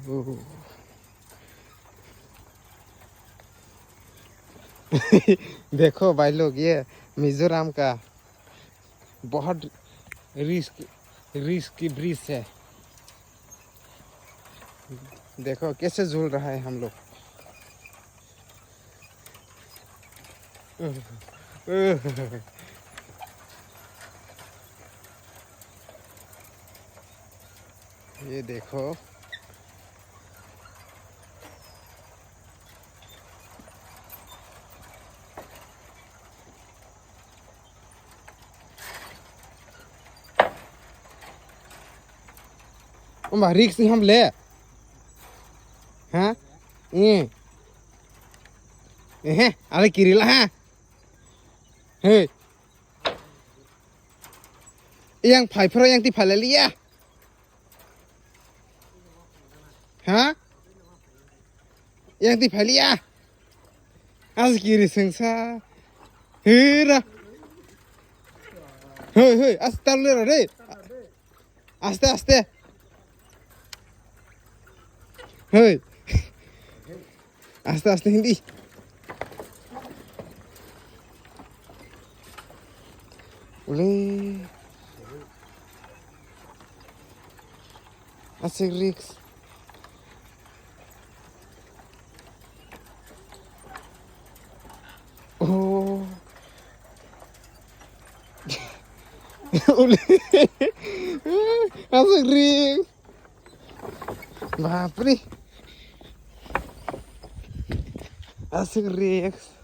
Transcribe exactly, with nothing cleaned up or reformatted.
ओ। देखो भाई लोग, ये मिजोरम का बहुत रिस्क, रिस्की ब्रिज है। देखो कैसे झूल रहा है हम लोग। ये देखो। Amba risk ham le. Ha? Eh. Eh, ale kirila ha. Hey. Yang phai phro yang ti phalaliya. Ha? Yang ti phalaliya. As kiri sengsa. Hera. Hei, hei, as tal le re. Aste, aste. Hei. Aste, aste, hindi. Ule. Asik risk. Oh. Ule. Asik risk. Bapre. Asik risk.